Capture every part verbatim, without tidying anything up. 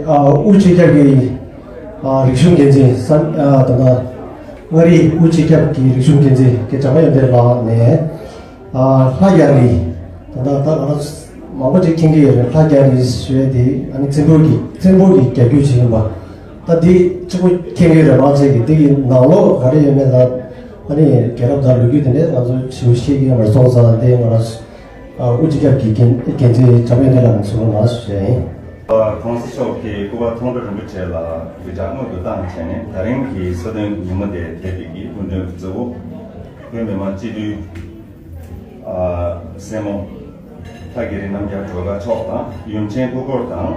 ཨ་དབུ་སྤྱི་ཁྱབ་ཀྱི་ཨ་རིག་གཞུང་འགན་འཛིན་ས་ཨ་ད་ལྟ་མངའ་རིས་དབུ་སྤྱི་ཁྱབ་ཀྱི་རིག་གཞུང་འགན་འཛིན་སྐལ་བཟང་དབྱངས་ལྡན་ལགས་ནས་ཨ་ལྷ་རྒྱ་རི་ད་ལྟ་ད་ང་རང་མང་པོ་ཅིག་མཁྱེན་གྱི་ཡོད་རེད། ལྷ་རྒྱ་རི་ཞེས་དེ་ཨ་ནི་བཙན་པོ་གི་བཙན་པོ་གི་རྒྱལ་རྒྱུད་ཅིག་ཡིན་པ་ད་འདི་གཅིག་པོ་མཁྱེན་གྱི་རེད། མང་ཆེ་གི་འདི་གི་ནང་ལོགས་ག་རེ་ཡོད་མེད་དང་ཨ་ནི་རྒྱལ་རབས་དང་ལོ་རྒྱུས་དེ་འདྲས་ང་ཚོ་ཞིབ་ཤེས་ཀྱི་ཡོད་མ་རེད། སོང་ཙང་འདི་ང་རང་། ཨ་དབུ་སྤྱི་ཁྱབ་ཀྱི་འགན་འགན་འཛིན་དྲ་བའི་གནས་ལ་ཚུར་ལ་ཞུ་ཡིན། ཨ་༸གོང་ས་མཆོག་གི་སྐུ་པར་མཐོང་གྲོལ་རིན་པོ་ཆེ་ལ་གུས་ཕྱག་སྔོན་དུ་བཏང་བྱས་ནས་ད་རིང་གི་གསོལ་སྟོན་ཉིན་མོ་དེ་ཕེབས་པའི་གི་སྐུ་མགྲོན་གཙོ་བོ་བོད་མི་མང་སྤྱི་འཐུས་ཨ་སྲས་མོ་ལྷ་རྒྱ་རི་རྣམ་རྒྱལ་སྒྲོལ་དཀར་མཆོག་དང་ཡུམ་ཆེན་སྐུ་འཁོར་དང་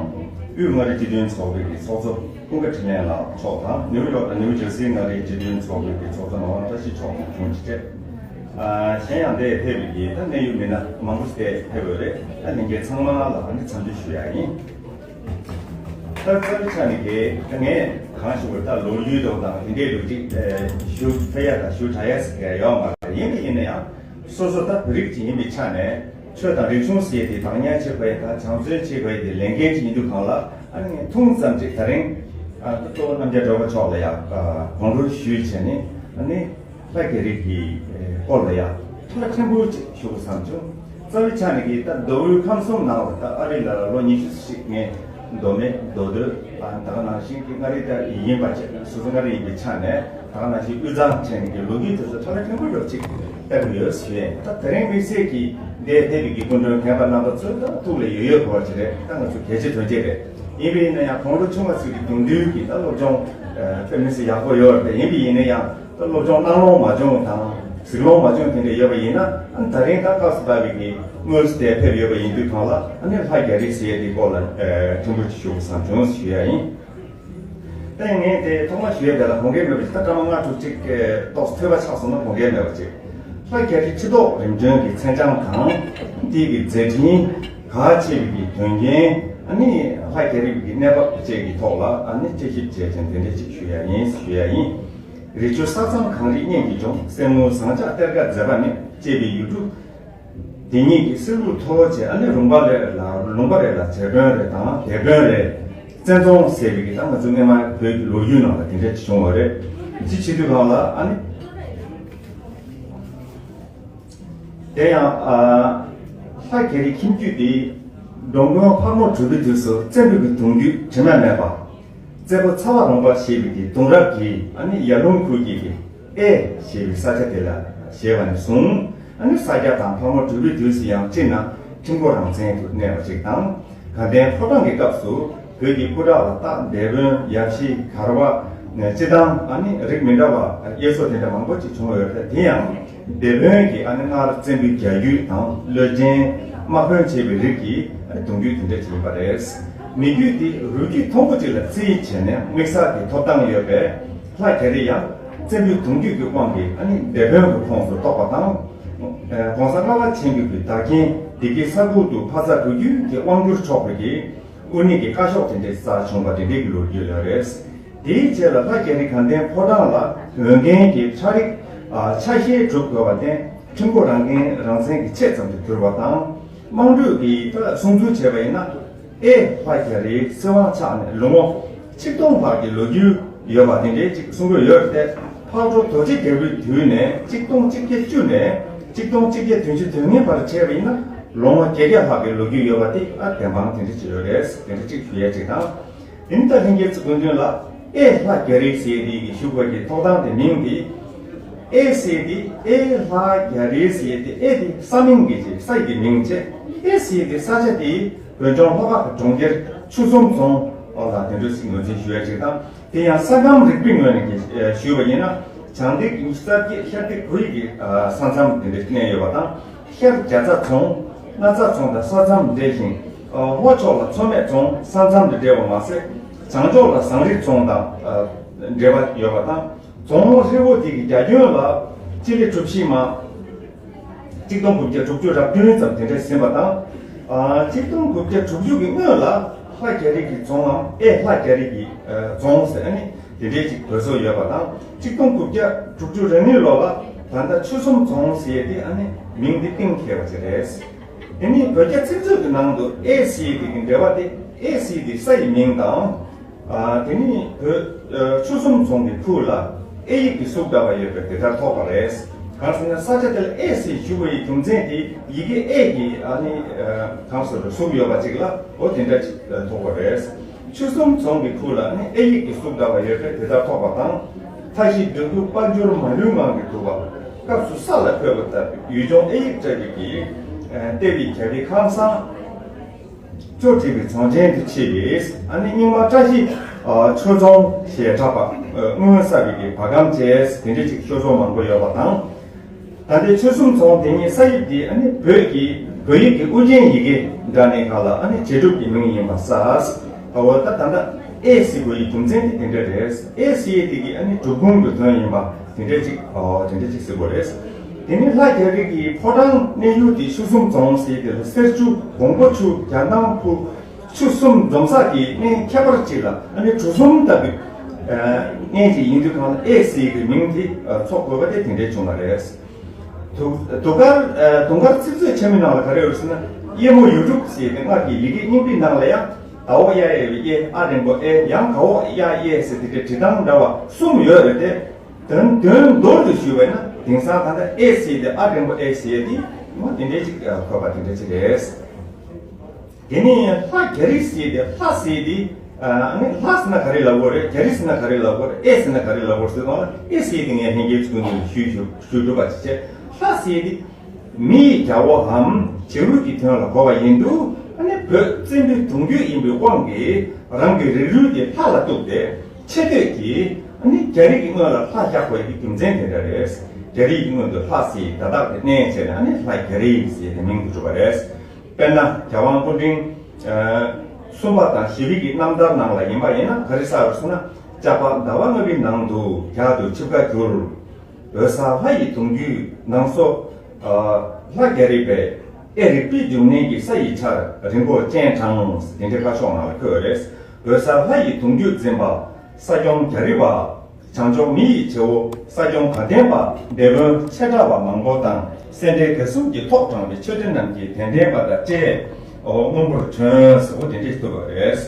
དབུས་མངའ་རིས་སྤྱི་མཐུན་ཚོགས་པའི་གི་ཚོགས་གཙོ་ཀུན་དགའ་འཕྲིན་ལས་ལགས་མཆོག་དང་ནིའུ་ཡོག་དང་ནིའུ་ཇར་སིའི་མངའ་རིས་སྤྱི་མཐུན་ཚོགས་པའི་གི་ཚོགས་གཙོ་ངག་དབང་བཀྲ་ཤིས་མཆོག་དང་བྱུང་ཅི་སྤྲད། ཨ་གཞན་ཡང་འདིར་ཕེབས་པའི་གི་ད་གནད་ཡོད་མི་སྣ་མང་པོ་ཞིག་འདིར་ཕེབས་ཡོད་རེད། ད་ལྷན་རྒྱས་ཚང་མ་ལ་ནི་འཚམས་འདྲི་ཞུ་ཡ་ཡིན། ད་རྩ་བའི་ཆ་ནས་གི་ད་ངས་གང་ཞུ་དགོས་ད་ལོ་རྒྱུས་དང་དང་དེ་འདྲའི་ལོ་རྒྱུས་ཞུ་ཕེབས་ཡ་དང་ཞུ་དྲག་ཡ་ཟེར་ཡ་ཡོད་མ་རེད། ཡིན་པ་ཡིན་ན་ཡང་སོ་སོ་ད་བོད་རིགས་ཅིག་ཡིན་པའི་ཆ་ནས་ཆོས་དང་རིག་གཞུང་ཟེར་ཡ་དེ་བདག་ཉར་བྱེད་དགོས་ཡ་དང་སྦྱང་བརྩོན་བྱེད་དགོས་ཡ་དེ་ལས་འགན་ཅིག་ཡིན་དུས་གང་ལ་ཨ་ནི་ངས་ཐུང་ཙམ་ཅིག་ད་རིང་ཨ་གཙོ་བོ་རྣམ་རྒྱལ་སྒྲོལ་དཀར་མཆོག་ལ་ཡ་དགོངས་དྲོ་ཞུས་བྱས་ནས་ཨ་ནི། ལྷ་རྒྱ་རི་གི་སྐོར་ལ་ཡང་ཐུགས་ཕྲན་བུ་ཅིག་ཞུ་དགོས་བསམ་བྱུང་། རྩ་བའི་ཆ་ནས་ཀྱི་ད་མདོ་དབུས་ཁམས་གསུམ་ནང་ལ་ད་ཨ་རི་ལ་ལ་ལོ་ཉི་ཤུ་ཞིག་ངས་མདོ་སྨད་མདོ་སྟོད་ད་ག་ནང་བཞིན་གྱི་མངའ་རིས་ད་ཡིན་པ་བྱས་སོ་སོ་མངའ་རིས་ཡིན་པའི་ཆ་ནས་ད་ག་ནང་བཞིན་དབུས་གཙང་བྱས་ནས་ཀྱི་ལོ་རྒྱུས་དེ་ཚོ་ཐུགས་ཕྲན་བུ་འདྲ་ཅིག་བལྟ་གི་ཡོད་ཞུ་ཡས། ད་དེ་རིང་དམིགས་བསལ་གྱི་འདིར་ཕེབས་པའི་གི་སྐུ་མགྲོན་རྒན་པ་རྣམ་པ་ཚོས་ད་ཐུགས་ལ་ཡོད་ཡོད་དགོས་པ་ཅིག་རེད། ད་ང་ཚོ་གལ་ཆེ་དོན་ཆེ་རེད། ཡིན་པ་ཡིན་ན་ཡང་དགོང་དྲོ་ཆུང་བ་ཚོས་ཀྱི་གདུང་འདུས་ཀྱི་ད་སློབ་སྦྱོང་དཔེ་མི་སྲིད་ཡག་པོ་ཡོད་རེད། ཡིན་པ་ཡིན་ན་ཡང་། ད་སློབ་སྦྱོང་གནང་ལོང་མ་བྱུང་དང་གཟིགས་ལོང་མ་བྱུང་དེ་འདྲ་ཡོད་པ་ཡིན་ན་ཨ་ནི་ད་རིང་ད་སྐབས་སུ་བབས་པའི་གི་དངོས་སུ་དེར་ཕེབས་ཡོད་པ་ཡིན་དུས་གང་ལ་ཨ་ནི་ལྷ་རྒྱ་རི་ཟེར་ཡས་དེའི་སྐོར་ལ་ཕྲན་བུ་ཅིག་ཞུ་དགོས་བསམ་བྱུང་ཞུ་ཡ་ཡིན། ད་ངས་དེ་ཐོག་མ་ཞུ་ཡས་དེ་ལ་དགོངས་འགལ་མེད་པ་ཅིག་ད་སྐར་མ་ལྔ་དྲུག་ཅིག་ཏོག་ཙམ་ཐོས་པ་ཆགས་སོང་ན་དགོངས་འགལ་མེད་པ་ཅིག་ལྷ་རྒྱ་རི་ཁྲི་ཐོག་རིམ་བྱོན་གྱི་མཚན་བྱང་དང་དེའི་གི་མཛད་འཕྲིན་གལ་ཆེ་བའི་གི་དོན་རྐྱེན་ཨ་ནི་ལྷ་རྒྱ་རི་གི་གནས་བབ་བཅས་ཀྱི་ཐོག་ལ་ཨ་ནི་དཔྱད་ཞིབ་བྱས་ཀྱང་དེ་འདྲ་ཅིག་ཞུ་ཡ་ཡིན་ཞུ་ཡ་ཡིན། རི་ཆུ་ས་མཚམས་གངས་རི་སྙན་གྱིས་འབྱུང་། གསེར་དངུལ་ཟངས་ལྕགས་གཏེར་ཁ་མཛེས་པ་ནི། ཅེས་པའི་ཡུལ་གྲུ་དེ་ཉིད་ཀྱི་གསེར་ལུགས་མཐོ་བོ་བཅས་ཨ་ནི་ལུང་པ་རེ་ལ་ལུང་པ་རེ་ལ་རྗེ་དཔོན་རེ་དང་སྡེ་དཔོན་རེ་བཙན་རྫོང་ཟེར་བའི་གི་ད་ང་ཚོ་སྔོན་མ་བོད་ཀྱི་ལོ་རྒྱུས་ནང་ལ་དེ་འདྲ་ཅིག་བྱུང་བ་རེད། ཅི་བྱེད་དུས་གང་ལ་ཨ་ནི། དེ་ཡང་ཨ་ལྷ་རྒྱ་རི་ཁྱིམ་རྒྱུད་དེ་འགྲོ་མགོན་ཕག་མོ་གྲུ་པའི་དུས་སུ་བཙན་པོའི་གདུང་རྒྱུད་དྲི་མ་མེད་པ། བཙན་པོ་ཚ་བ་རོང་པ་ཞེས་པའི་གི་གདུང་རབས་ཀྱི་ཨ་ནི་ཡར་ཀླུང་ཁུལ་གྱི་གི་ཨེ་ཞེས་པའི་ས་ཆ་དེ་ལ་བཞེས་པ་ནས་བཟུང་ཨ་ནི་ས་སྐྱ་དང་ཕག་མོ་གྲུ་པའི་དུས་སུ་ཡང་སྤྱིར་ན་ཁྲིམས་སྐོར་རང་བཙན་དུ་གནས་པ་ཅིག་དང་། དགའ་ལྡན་ཕོ་བྲང་གི་སྐབས་སུ་བོད་ཀྱི་སྐུ་དྲག་ལ་སྟག་སྡེ་དཔོན་ཡབ་གཞིས་གར་བ་སྤྱི་བཏང་ཨ་ནི་རིགས་མི་འདྲ་བ་དབྱེ་སོ་དེ་འདྲ་མང་པོ་ཅིག་བྱུང་ཡོད་པས་དེ་ཡང་སྡེ་དཔོན་གྱི་ཨ་ནི་སྔར་བཙན་པོའི་རྒྱལ་རྒྱུད་དང་བློ་ཆེན་དམག་དཔོན་བཅས་པའི་རིགས་ཀྱི་ཨ་ནི་གདུང་རྒྱུད་དེ་འདྲ་ཅིག་ཡིན་པ་རེད། མི་རྒྱུད་དེ་རུས་རྒྱུད་མཐོན་པོ་ཅིག་ལ་བརྩིས་བྱས་ནས་དམིགས་བསལ་གྱི་ཐོབ་ཐང་ཡོད་པས་ལྷ་རྒྱ་རི་ཡང་བཙན་པོའི་གདུང་རྒྱུད་ཀྱི་དབང་གིས་ཨ་ནི་སྡེ་དཔོན་གྱི་ཁོངས་སུ་གཏོགས་པ་དང་། ཨ་༸གོང་ས་ལྔ་པ་ཆེན་པོའི་གི་བདག་རྐྱེན་སྡེ་དགེ་ས་ཁུལ་དུ་ཕ་བཟའ་བུ་རྒྱུད་ཀྱི་དབང་བསྒྱུར་ཆོག་པའི་གི་དབུ་བརྙེས་ཀྱི་བཀའ་ཤོག་དེ་འདྲའི་རྩ་བྱུང་བ་དེ་འདྲའི་གི་ལོ་རྒྱུས་ལ་རེད། དེའི་རྗེས་ལ་ལྷ་རྒྱ་རི་དགའ་ལྡན་ཕོ་བྲང་ལ་འོས་འགན་གྱི་ཆ་རིགས་ཨ་ཆ་ཤས་གྲུབ་དགོས་པ་བརྟེན་ཁྲིམས་སྐོར་རང་འགན་རང་བཙན་གྱི་ཆེད་ཙམ་དུ་གྱུར་པ་དང་། དམངས་ཁྲོད་ཀྱི་ད་གསུང་ཚུལ་བྱས་པ་ཡིན་ན། ཨེ་ལྷ་རྒྱ་རིའི་སྲིད་དབང་ཆགས་ནས་ལོ་ངོ་ཆིག་སྟོང་ལྷག་གི་ལོ་རྒྱུས་ཡོད་པ་དེ་འདྲའི་ཅིག་གསུང་གི་ཡོད་རེད་དེ། ཕག་གྲུ་རྡོ་རྗེ་རྒྱལ་པོའི་དུས་ནས་ཆིག་སྟོང་གཅིག་བརྒྱ་བཅུ་ནས་ཆིག་སྟོང་གཅིག་བརྒྱ་བདུན་ཅུ་དོན་ལྔའི་བར་བྱས་པ་ཡིན་ན་ལོ་ངོ་བརྒྱད་བརྒྱ་ལྷག་གི་ལོ་རྒྱུས་ཡོད་པ་དེ་ཨ་བདེན་དཔང་དེ་འདྲ་ཅིག་ཡོད་རེད། དེ་འདྲ་ཅིག་ཞུ་ཡས་ཅིག་དང་། དེ་ནི་ད་ལྷན་རྒྱས་ཚོ་སྐུ་མདུན་ལ་ཨེ་ལྷ་རྒྱ་རི་ཟེར་དེ་གི་ཞུ་དགོས་ཀྱི་ཐོབ་ཐང་དེ་མིང་དེ། ཨེ་ཟེར་དེ་ཨེ་ལྷ་རྒྱ་རི་ཟེར་དེ་ཨེ་དེ་ས་མིང་གི་ཅིག་ས་ཡི་གི་མིང་བྱས། ཨེ་ཟེར་དེ་ས་ཆ་དེ་བོད་ལྗོངས་ལྷོ་ཁ་གི་གྲོང་ཁྱེར་ཆུ་གསུམ་རྫོང་ལ་དེ་འདྲ་ཞིག་ངོས་འཛིན་ཞུ་ཡ་ཅིག་དང་། དེ་ཡང་ས་ཁམས་རིག་པའི་ངོས་ནས་ཀྱི་ཞུས་པ་ཡིན་ན་བྱང་སྡེ་དགུ་རྩ་བརྒྱད་ཤར་སྡེ་དགུ་ཡི་གི་ས་མཚམས་དེ་འདྲ་གནས་ཡོད་པ་དང་། ཤར་རྒྱ་ཚ་རྫོང་སྣ་ཚ་རྫོང་དང་ས་མཚམས་འབྲེལ་ཞིང་། ལྷོ་ཕྱོགས་ལ་མཚོ་སྨད་རྫོང་ས་མཚམས་དང་འབྲེལ་བ་མ་ཟད། བྱང་ཕྱོགས་ལ་ཟངས་རི་རྫོང་དང་འབྲེལ་བ་ཡོད་པ་དང་། རྫོང་ཧྲིལ་བོ་དེ་གི་རྒྱ་ཁྱོན་ལ་སྤྱི་ལེ་གྲུ་བཞི་མ། གཅིག་སྟོང་དགུ་བརྒྱ་དྲུག་ཅུ་རེ་བདུན་ཙམ་དེ་འདྲ་ཟིན་པ་དང་། ཨ་གཅིག་སྟོང་དགུ་བརྒྱ་དྲུག་ཅུ་གི་སྔོན་ལ་ལྷ་རྒྱ་རི་གི་རྫོང་ངམ་ཨེ་ལྷ་རྒྱ་རི་གི་རྫོང་ཟེར་ཨ་ནི་དེ་འདྲའི་ཅིག་འབོད་སྲོལ་ཡོད་པ་དང་། གཅིག་སྟོང་དགུ་བརྒྱ་དྲུག་ཅུ་རེ་གཉིས་ལོ་ལ་ད་ལྟ་ཆུ་གསུམ་རྫོང་ཟེར་ཏེ་ཨ་ནི་མིང་འདི་གཏིང་འཁེལ་བ་ཅིག་རེད། དེ་ནི་བོད་རྒྱ་ཚིག་མཛོད་ཀྱི་ནང་དུ་ཨེ་ཟེར་དེ་གི་འགྲེལ་པ་དེ་ ཨེ་ཟེར་དེ་ས་ཡི་མིང་དང་། ཨ། དེ་ནི་བོད་ཆུ་གསུམ་རྫོང་གི་ཁུལ་ལ་ཨེ་ཡིག་གི་གཟུགས་འདྲ་བ་ཡོད་པས་དེ་ལྟར་ཐོགས་པ་རེད། གང་ཟེར་ན་ས་ཆ་དེ་ལ་ཨེ་ཟེར་ཞུ་བའི་རྒྱུ་མཚན་དེ་ཡི་གེ་ཨེ་གི་ཨ་ནི་གང་ཟེར་གཟུགས་ཡོད་པ་ཅིག་ལ་འོ་དེ་འདྲ་ཅིག་ཐོགས་པ་རེད། ཆུ་གསུམ་རྫོང་གི་ཁུལ་ལ་ནི་ཨེ་ཡིག་གི་གཟུགས་འདྲ་བ་ཡོད་པས་དེ་ལྟར་ཐོགས་པ་དང་། མཐའ་བཞི་འདོད་རྒུ་དཔལ་འབྱོར་མ་ལུས་ངང་གིས་གྲུབ་པ། སྐབས་སུ་ས་ལ་འཕོས་པ་ལྟར་ཡུལ་ལྗོངས་ཨེ་ཡིག་བཀྲ་ཤིས་ཀྱིས་ལྟེ་བའི་རྒྱ་རིགས་ཁང་བཟང་ཅོ་བྲིས་པའི་ཚོང་ཆེན་དུ་ཕྱེ་བས་ཨ་ནི་རྙིང་མ་བཀྲ་ཤིས་ཆོས་རྫོང་ཞེས་གྲགས་པ་སྔོན་གསར་པའི་གི་བ་གམ་བཅས་དེ་འདྲ་ཅིག་ཤོ་ཚོགས་མང་པོ་ཡོད་པ་དང་། ད་ལྟའི་ཆོལ་གསུམ་རྫོང་དེ་ཉིད་ས་དབྱིབས་དེ་ཨ་ནི་བོད་ཀྱི་བོད་ཡིག་གི་དབུ་ཅན་ཡི་གེ་འདྲ་ནས་གང་ལ་ཨ་ནི་རྗེས་གྲུབ་ཀྱི་མིང་ཡིན་པ་ས། ཨ་འོ་ད་ད་ལྟ་ཨེ་ཟེར་དགོས་ཡི་རྒྱུ་མཚན་དེ་དེ་འདྲ་རེད། ཨེ་ཟེར་ཡས་དེ་གི་ཨ་ནི་འབྲུབ་ཁུང་གི་དོན་ཡིན་པ་དེ་འདྲ་ཅིག་ཨོ་དེ་འདྲ་ཅིག་ཟེར་དགོས་རེད། དེ་ནི་ལྷ་རྒྱ་རིགས་ཀྱི་ཕོ་བྲང་གནས་ཡུལ་དེ་ཆོལ་གསུམ་རྫོང་ཟེར་དེ་ལ་གསེར་ཆུ་སྒོང་པོ་ཆུ་རྒྱ་ནག་ཕུ། ཆུ་གསུམ་འཛོམས་ས་གི་གནས་ཁྱད་པར་ཅིག་ལ་ཨ་ནི་གྲུ་གསུམ་ལྟ་བུའི་གནས་ཅིག་ཡིན་དུས་གང་ལ་ཨེ་ཟེར་གི་མིང་དེ་ཚོགས་དགོས་པ་དེ་དེ་འདྲའི་བྱུང་བ་རེད། དུ་དུ་དཀར་དུ་དཀར་ཚིག་མཛོད་ཆེན་མོའི་ནང་ལ་ག་རེ་ཡོད་ཟེར་ན་ཨེ་མོ་ཡུ་ཊུབ་ཟེར་ཏེ་སྔར་གྱི་ཡི་གེ་རྙིང་པའི་ནང་ལ་ཡང་ད་འོག་ཡ་ཨེ་ཡི་ཨ་འགྲེང་བུ་ཨེ་ཡང་ག་འོག་ཡ་ཨེ་ཟེར་ཏེ་དེ་འབྲི་སྟངས་འདྲ་བ་གསུམ་ཡོད་རེད་དེ། དོན་དོན་མདོར་དུ་ཞུས་པ་ན་དེང་སང་ད་ལྟ་ཨེ་ཟེར་ཏེ་ཨ་འགྲེང་བུ་ཨེ་ཟེར་ཏེ་མོ་དེ་འདྲའི་ཅིག་འཁོད་པ་དེ་འདྲ་ཅིག་རེད། དེ་ནས་ལྷ་རྒྱ་རི་ཟེར་ཏེ་ལྷ་ཟེར་ཏེ་ཨ་ནི་ལྷ་ཟེར་ན་ག་རེ་ལབ་དགོས་རེད། རྒྱ་རི་ཟེར་ན་ག་རེ་ལབ་དགོས་རེད། ཨེ་ཟེར་ན་ག་རེ་ལབ་དགོས་རེད་ཟེར་དང་ཨེ་ཟེར་ཏེ་ངས་ལྷན་རྒྱས་ཚོ་ནས་ཞུས་ཞུ་ཞུ་གྲུབ་པ་ཅིག་བྱས། ལྷ་ཟེར་ཏེ་མི་ཡི་རྒྱལ་པོའམ་བྱ་རུས་ཀྱི་དོན་ལ་གོ་བ་ཡིན་དུས་ཨ་ནི་བོད་བཙན་པོའི་གདུང་རྒྱུད་ཡིན་པའི་དབང་གིས་རང་གི་རིགས་རུས་དེ་ལྷ་ལ་གཏུགས་ཏེ་ཆེ་བསྟོད་ཀྱིས་ཨ་ནི་རྒྱ་རི་གི་སྔོན་ལ་ལྷ་བཞག་པའི་རྒྱུ་མཚན་དེ་འདྲ་རེད། རྒྱ་རི་གི་སྔོན་དུ་ལྷ་ཟེར་བརྡ་དག་དེ་བསྣན་བྱས་ནས་ཨ་ནི་ལྷ་རྒྱ་རི་ཟེར་ཏེ་མིང་དུ་གྲུབ་པ་རེད། དཔེར་ན་རྒྱལ་དབང་སྐུ་ཕྲེང་གསུམ་པ་དང་བཞི་པའི་གི་རྣམ་ཐར་ནང་ལ་ཡིན་པ་ཡིན་ན་ག་རེ་གསལ་བར་གསུངས་ན། ལྕགས་པ་ཟླ་བ་ལྔ་པའི་ནང་དུ་རྒྱ་དུ་ཆིབས་ཁ་བསྒྱུར། འོད་གསལ་ལྷ་ཡི་གདུང་རྒྱུད་ནང་སོ། ལྷ་རྒྱ་རི་པས་ཨེ་རིག་པའི་འབྱུང་གནས་ཀྱི་ས་ཡི་ཆར་རི་མགོ་སྤྱན་དྲངས། དེ་འདྲའི་བཀའ་ཤོག་ནང་ལ་འཁོད་རེད། འོད་གསལ་ལྷ་ཡི་གདུང་རྒྱུད་འཛིན་པ་ས་སྐྱོང་རྒྱ་རི་བ། བྱང་ཕྱོགས་མི་ཡི་བྱེ་བོ་ས་སྐྱོང་དགའ་ལྡན་པ། སྡེ་དཔོན་ཆེ་དྲགས་པ་མང་པོ་དང་སེ་འབྲས་དགེ་གསུམ་གྱི་ཐོག་དྲངས་པའི་ཆོས་སྡེ་རྣམས་ཀྱི་གདན་འདྲེན་པ་དང་བཅས་སྔོན་པོར་བྱོན་ཟེར་བ་དེ་འདྲས་ཐུབ་པ་རེད།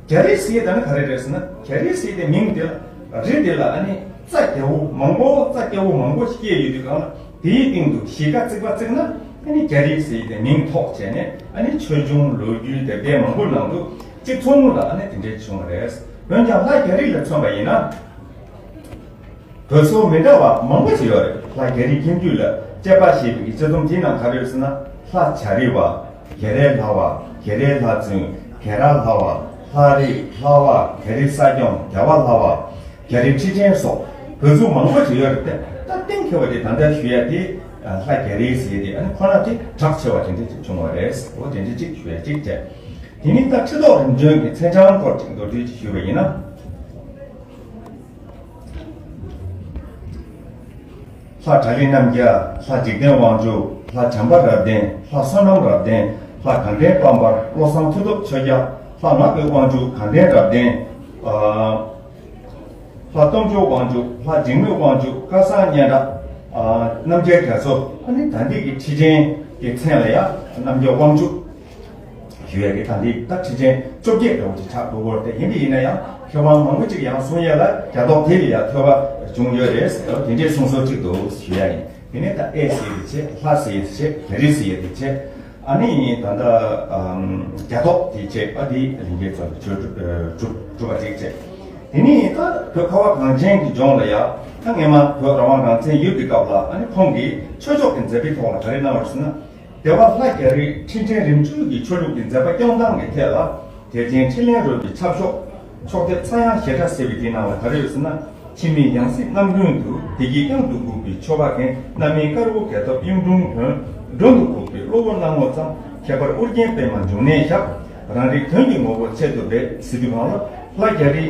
རྒྱ་རི་ཟེར་ད་ནི་ག་རེ་རེད་ཟེར་ན་རྒྱ་རི་ཟེར་དེ་མིང་དེ་ལ་རི་དེ་ལ་ཨ་ནི་རྩྭ་རྒྱ་བོ་མང་པོ་རྩྭ་རྒྱ་བོ་མང་པོ་ཞིག་སྐྱེས་ཡོད་དུས་གང་ལ་དེའི་སྟེང་དུ་གཞིས་ཀ་བརྩིགས་པ་བརྩིགས་ན་ཨ་ནི་རྒྱ་རི་ཟེར་དེ་མིང་ཐོགས་བྱས་ནས་ཨ་ནི་ཆོས་འབྱུང་ལོ་རྒྱུས་དེབ་ཐེར་མང་པོ་ནང་དུ་གཅིག་མཚུངས་ལ་ཨ་ནི་དེ་འདྲས་བྱུང་བ་རེད། འོན་ཀྱང་ལྷ་རྒྱ་རི་ལ་མཚོན་པ་ཡིན་ན། བོད་སོགས་མི་འདྲ་བ་མང་པོ་ཞིག་ཡོད་རེད། ལྷ་རྒྱ་རིའི་ཁྱིམ་རྒྱུད་ལ་དཔྱད་པ་ཞེས་པའི་དཔྱད་རྩོམ་དེའི་ནང་ག་རེ་ཡོད་ཟེར་ན། ལྷ་བྱ་རི་བ། རྒྱ་རས་ལྷ་བ། རྒྱ་རས་ལྷ་བཙུན། རྒྱ་ར་ལྷ་བ། ལྷ་རི་ལྷ་བ། རྒྱ་རི་ས་སྐྱོང་། རྒྱ་བ་ལྷ་བ། རྒྱ་རི་ཁྲི་ཆེན་སོགས་བོད་ཚུལ་མང་པོ་ཞིག་ཡོད་རེད་དེ། ད་གཏན་འཁེལ་བ་དེ་ད་ལྟ་ཞུ་ཡ་དེ་ལྷ་རྒྱ་རི་ཟེར་དེ་ཨ་ནི་ཁོ་ན་དེ་གྲགས་ཆེ་བ་དེ་འདྲ་ཅིག་བྱུང་བ་རེད། འོ་དེ་འདྲ་ཅིག་ཞུ་ཡ་ཅིག་བྱས། དེ་ནི་ད་ཁྲི་ཐོག་རིམ་བྱོན་གྱི་མཚན་བྱང་སྐོར་ཅིག་མདོར་བསྡུས་ཅིག་ཞུས་པ་ཡིན་ན། ལྷ་དགྲ་ལྷའི་རྣམ་རྒྱལ། ལྷ་འཇིག་རྟེན་དབང་ཕྱུག། ལྷ་བྱམས་པ་རབ་བརྟན། ལྷ་བསོད་ནམས་རབ་བརྟན། ལྷ་གངས་ཅན་པད་མར། བློ་བཟང་མཐུ་སྟོབས་ཆོས་རྒྱལ། ལྷ་ངག་གི་དབང་ཕྱུག་གངས་ལྡན་རབ་བརྟན། ལྷ་སྟོབས་འབྱོར་དབང་ཕྱུག། ལྷ་འཇིགས་མེད་དབང་ཕྱུག། སྐལ་བཟང་སྙན་གྲགས། རྣམ་རྒྱལ་རྒྱ་མཚོ། ཨ་ནི་ད་འདི་གི་ཁྲི་ཆེན་གྱི་མཚན་ལ་ཡང་རྣམ་རྒྱལ་དབང་ཕྱུག་ཞུ་ཡ་གི་ད་འདི་ད་ཁྲི་ཆེན་བཅོ་བརྒྱད་འདྲ་བོ་ཅིག་ཆགས་འདུག་གོ། དེ་ཡིན་པ་ཡིན་ན་ཡང་མཁས་དབང་མང་པོ་ཅིག་ཡང་གསུང་ཡ་ལ་རྒྱ་ཐོག་དེ་ལ་ཡང་ཐོས་པ་བྱུང་ཡོད་རེད་ཟེར་བ་དེ་འདྲའི་གསུང་སྲོལ་ཅིག་འདུག་ཞུ་ཡ་ཡིན། དེ་ནས་ད་ཨེ་ཟེར་དེ་བྱས། ལྷ་ཟེར་དེ་བྱས། རྒྱ་རི་ཟེར་དེ་བྱས། ཨ་ནི་ད་ལྟ་རྒྱ་ཐོག་དེ་བྱས་པ་དེ་ལྷན་རྒྱས་ཚོ་ལ་གྲུབ་གྲུབ་པ་ཅིག་བྱས། དེ་ནས་ད་བོད་ཁ་བ་གངས་ཅན་གྱི་ལྗོངས་ལ་ཡང་ད་སྔས་མ་བོད་རང་དབང་རང་བཙན་ཡོད་པའི་སྐབས་ལ་ཨ་ནི་ཁོང་གིས་ཆོས་ཕྱོགས་ཀྱི་མཛད་པའི་ཐོག་ལ་ག་རེ་གནང་བ་རེད་ཟེར་ན། སྡེ་པ་ལྷ་རྒྱ་རི་ཁྲི་ཕྲན་རིམ་བྱོན་གྱི་ཆོས་ལུགས་ཀྱི་མཛད་པ་སྐྱོང་སྟངས་ཀྱི་ཐད་ལ་དད་ཅན་འཕྲིན་ལས་རོལ་པའི་ཆབ་ཤོག་ཕྱོགས་དེབ་ཚངས་དབྱངས་ཞལ་གྲངས་ཟེར་བའི་དེའི་ནང་ལ་ག་རེ་ཡོད་ཟེར་ན། འཆི་མེད་ཡང་སྲིད་རྣམ་ཀུན་ཏུ། བདེ་སྐྱིད་གཡང་དུ་འགུགས་པའི་ཆོ་ག་མཁན། རྣམ་སྨིན་དཀར་པོ་རྒྱལ་ཐབས་གཡུང་དྲུང་བོན། མགྲོན་དུ་ཁོག་པའི་གློ་བོ་སྣང་ངོ་ཙམ། ཁྱད་པར་ཨོ་རྒྱན་པདྨ་འབྱུང་གནས་ཞབས། རང་རིག་དོན་གྱི་ངོ་བོ་ཆེད་དུ་འབད་ཟེར་དུས་གང་ལ་ལྷ་རྒྱ་རི།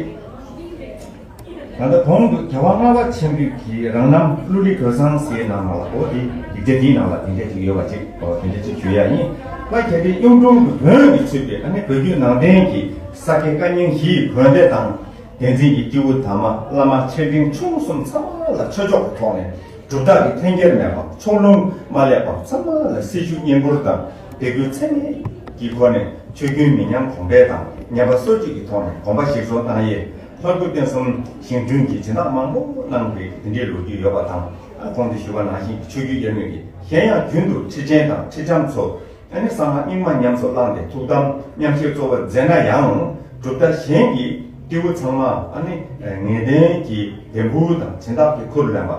ད་ལྟ་གོང་དུ་རྒྱལ་བ་ལྔ་པ་ཆེན་པོའི་གི་རང་རྣམ་གླུ་ལི་གོས་བཟང་ཟེར་ནང་ལ་འོ་དེ་ཡིག་ཆ་དེའི་ནང་ལ་དེ་འདྲ་ཅིག་ཡོད་པ་ཅིག་འོ་དེ་འདྲ་ཅིག་ཞུ་ཡ་ཡིན། ལྷ་རྒྱ་རི་གཡུང་དྲུང་གི་བོན་གྱིས་ཚུད་པའི་ཨ་ནི་བོད་བརྒྱུད་ནང་བསྟན་གྱི་ས་དགེ་བཀའ་རྙིང་བཞིའི་བོན་སྡེ་དང་། བསྟན་འཛིན་གྱི་སྐྱེས་བུ་དར་མ་བླ་མ་ཆེ་འབྲིང་ཆུང་གསུམ་ཚང་མ་ལ་ཆོས་ཕྱོགས་ཀྱི་ཐོག་ནས་གྲུབ་རྟགས་ཀྱི་འཐེན་འཁྱེར་མེད་པ། ཕྱོགས་ལྷུང་མ་ལེགས་པ་ཚང་མ་ལ་སྲི་ཞུ་བསྙེན་བཀུར་དང་དད་གུས་ཚད་མེད་ ཀྱི་སྒོ་ནས་ཆོས་རྒྱུན་མི་ཉམས་གོང་འཕེལ་དང་ཉམས་པ་སོར་ཆུད་ཀྱི་ཐོག་ནས་དགོངས་པ་ཞིག་གསོ་གནང་ཡས། ལྷ་སྐུ་རྟེན་གསུམ་བཞེངས་སྐྲུན་གྱི་སྦྱིན་བདག་མང་པོ་གནང་བའི་དེ་འདྲའི་ལོ་རྒྱུས་ཡོད་པ་དང་། ཨ་གོང་དུ་ཞུས་པ་ནང་བཞིན་གྱི་ཆོས་བརྒྱུད་དབྱེར་མེད་ཀྱི་གཞན་ཡང་རྒྱུན་དུ་ཁྲི་ཆེན་དང་ཁྲི་ལྕམ་ཚོ་ཨ་ནི་གསང་སྔགས་རྙིང་མ་ཉམས་སུ་བླངས་ཏེ་ཐུགས་དམ་མཉམ་བཞེས་གཙོ་བོར་མཛད་ན་ཡང་། གྲུབ་མཐའ་གཞན་གྱི་སྐྱེས་བུ་ཚང་མ་ཨ་ནི་ངེས་གཏན་གྱི་འགན་འཁུར་དང་སྦྱིན་བདག་གི་ཁུར་ལེན་པ།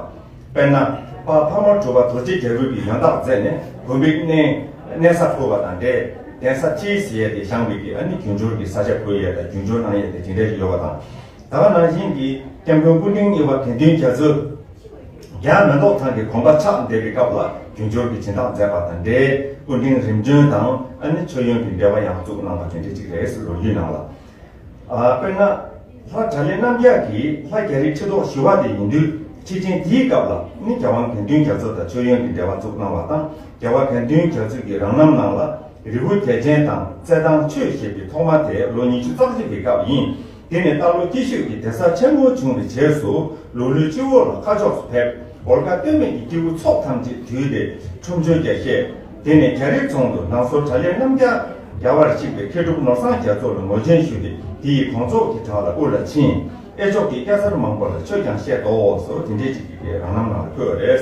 དཔེར་ན། དཔལ་ཕག་མོ་གྲུ་པ་རྡོ་རྗེ་རྒྱལ་པོ་གིས་ཡོན་བདག་མཛད་ནས་དགོན་པའི་གནས་གནས་ས་བསྐུར་བ་དང་འབྲེལ། གདན་ས་ཁྲི་ཟེར་ཡས་དེ་བཞེངས་པའི་གི་ཨ་ནི་རྒྱུ་འབྱོར་གྱི་ས་ཆ་བསྐུར་ཡས་དང་རྒྱུ་འབྱོར་གནང་ཡས་དེ་ཇི་འདྲ་ཞིག་ཡོད་པ་དང་། ད་ག་ནང་བཞིན་གྱི་སྐྱབས་མགོན་སྐུ་ཕྲེང་གཉིས་པ་དགེ་འདུན་རྒྱ་མཚོ་རྒྱ་མེ་ཏོག་ཐང་གི་དགོན་པ་ཕྱག་འདེབས་པའི་སྐབས་ལ་རྒྱུ་འབྱོར་གྱི་སྦྱིན་བདག་མཛད་པ་དང་འབྲེལ། སྐུ་ཕྲེང་རིམ་བྱོན་དང་ཨ་ནི་མཆོད་ཡོན་གྱི་འབྲེལ་བ་ཡང་བཙུགས་གནང་བ་དེ་འདྲ་ཅིག་རེད་ཟེར་ལོ་རྒྱུས་ནང་ལ། ཨ་དཔེར་ན། ལྷ་དགྲ་ལྷའི་རྣམ་རྒྱལ་གྱིས་ལྷ་རྒྱ་རི་ཁྲི་ཐོག་བཞི་པ་དེ་ཡིན་དུས་ཁྲི་ཆེན་དེའི་སྐབས་ལ་ནི་རྒྱལ་དབང་དགེ་འདུན་རྒྱ་མཚོ་དང་མཆོད་ཡོན་གྱི་འབྲེལ་བ་བཙུགས་གནང་བ་དང་། རྒྱལ་བ་དགེ་འདུན་རྒྱ་མཚོ་གི་རང་རྣམ་ནང་ལ་རི་བོ་རྒྱལ་ཆེན་དང་རྩེ་ཐང་ཆོས་ཞེས་པའི་ཐོག་མ་དེ་ལོ་ཉི་ཤུ་རྩ་གཅིག་གི་སྐབས་ཡིན། དེ་ནས་རྟ་ལོ་སྐྱིད་ཤོད་ཀྱི་གདན་ས་ཆེན་པོ་བྱུང་བའི་རྗེས་སུ་ལོ་ལོན་སྤྱི་བོ་ལ་མཁའ་ཕྱོགས་སུ་ཕེབས། འོལ་ཁ་སྟོད་སྨད་ཀྱི་སྐྱེས་བུ་ཚོགས་ཐམས་ཅད་དུས་དེར་ཁྲོམ་ཆོས་རྒྱ་བཤད། དེ་ནས་རྒྱ་རི་རྫོང་དུ་ནང་སོ་དགྲ་ལྷའི་རྣམ་རྒྱལ་རྒྱལ་བར་གཤེགས་པའི་མཁས་གྲུབ་ནོར་བཟང་རྒྱ་མཚོ་ལ་ངོ་ཆེན་ཞུས་ཏེ་དེ་ཡི་དགོངས་རྫོགས་ཀྱི་བྲག་ལ་དབུ་ལ་ཕྱིན། ཨེ་ཕྱོགས་ཀྱི་སྐྱ་སར་མང་པོ་ལ་ཆོས་ཀྱང་བཤད་དོ་ཟེར་དེ་འདྲའི་ཅིག་གི་རང་རྣམ་ནང་ལ་འཁོད་པ་རེད།